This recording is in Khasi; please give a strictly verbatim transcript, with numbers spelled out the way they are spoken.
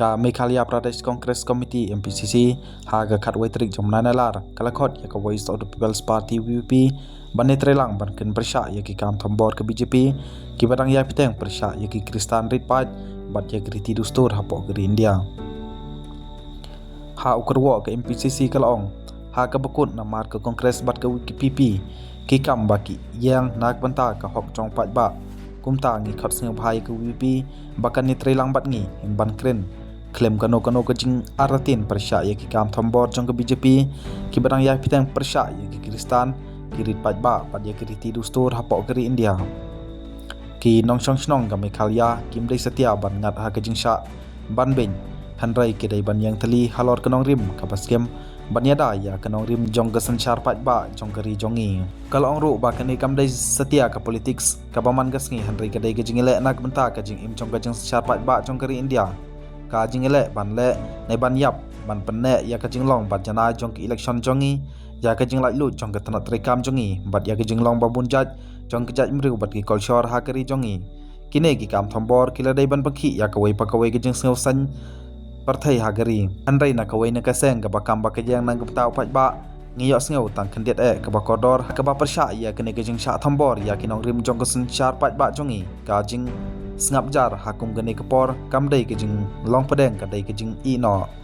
Ka Meghalaya Pradesh Congress Committee, M P C C, ha ka khatwei tarik jong u bnai Nailar, ka la khot ïa ka Voice of the People's Party, V P P, ban ïatreilang ban kren pyrshah ïa ki kam thombor ka B J P, kiba dang ïai bteng pyrshah ïa ki Khristan rit paid bad ïa ki riti dustur hapoh ka ri India. Ha u kyrwoh ka M P C C ka la ong, ha kaba kut namar ka Congress bad ka V P P ki kam ba ki ïeng na ka bynta ka hok jong paidbah, kumta ngi khot sngewbha ïa ka V P P ba kan ïatreilang bad ngi ban kren khlem kano kano ka jingartatien pyrshah ïa ki kam thombor jong ka B J P, kiba dang ïai bteng pyrshah ïa ki Khristan, ki rit paidbah bad ïa ki riti dustur hapoh ka ri India. Ki nongshong shnong ka Meghalaya kim dei satia ban ngat ha ka jingshah ban beiñ, hynrei ki dei ban ïeng tylli halor ka nongrim kaba skhem ban ïada ïa ka nongrim jong ka synshar paidbah jong ka ri jong ngi. Ka la ong ruh ba kane kam dei satia ka politics kaba man ka sngi, hynrei ka dei ka jingïaleh na ka bynta ka jingim jong ka jingsynshar paidbah jong ka ri India. Ka jingïaleh ban leh ne ban ïap ban pynneh ïa ka jinglong ba janai jong ka election jong ngi, ïa ka jinglaitluid jong ka tnat treikam jong ngi bad ïa ka jinglong ba bun jait jong ka jaitbynriew bad ki culture ha ka ri jong ngi. Kine ki kam thombor ki la dei ban pynkhih ïa kawei pa kawei ka jingsngewsaiñ pyrthei ha ka ri. Hynrei na kawei na ka seng kaba kam ba ka ïeng na ka bynta u paidbah, ngi ïohsngew tang khyndiat eh kaba kordor kaba pyrshah ïa kane ka jingshah thombor ïa ki nongrim jong ka synshar paidbah jong ngi. Ka jingsngap jar ha kum kane ka por kam dei ka jinglong pdeng, ka dei ka jingïehnoh.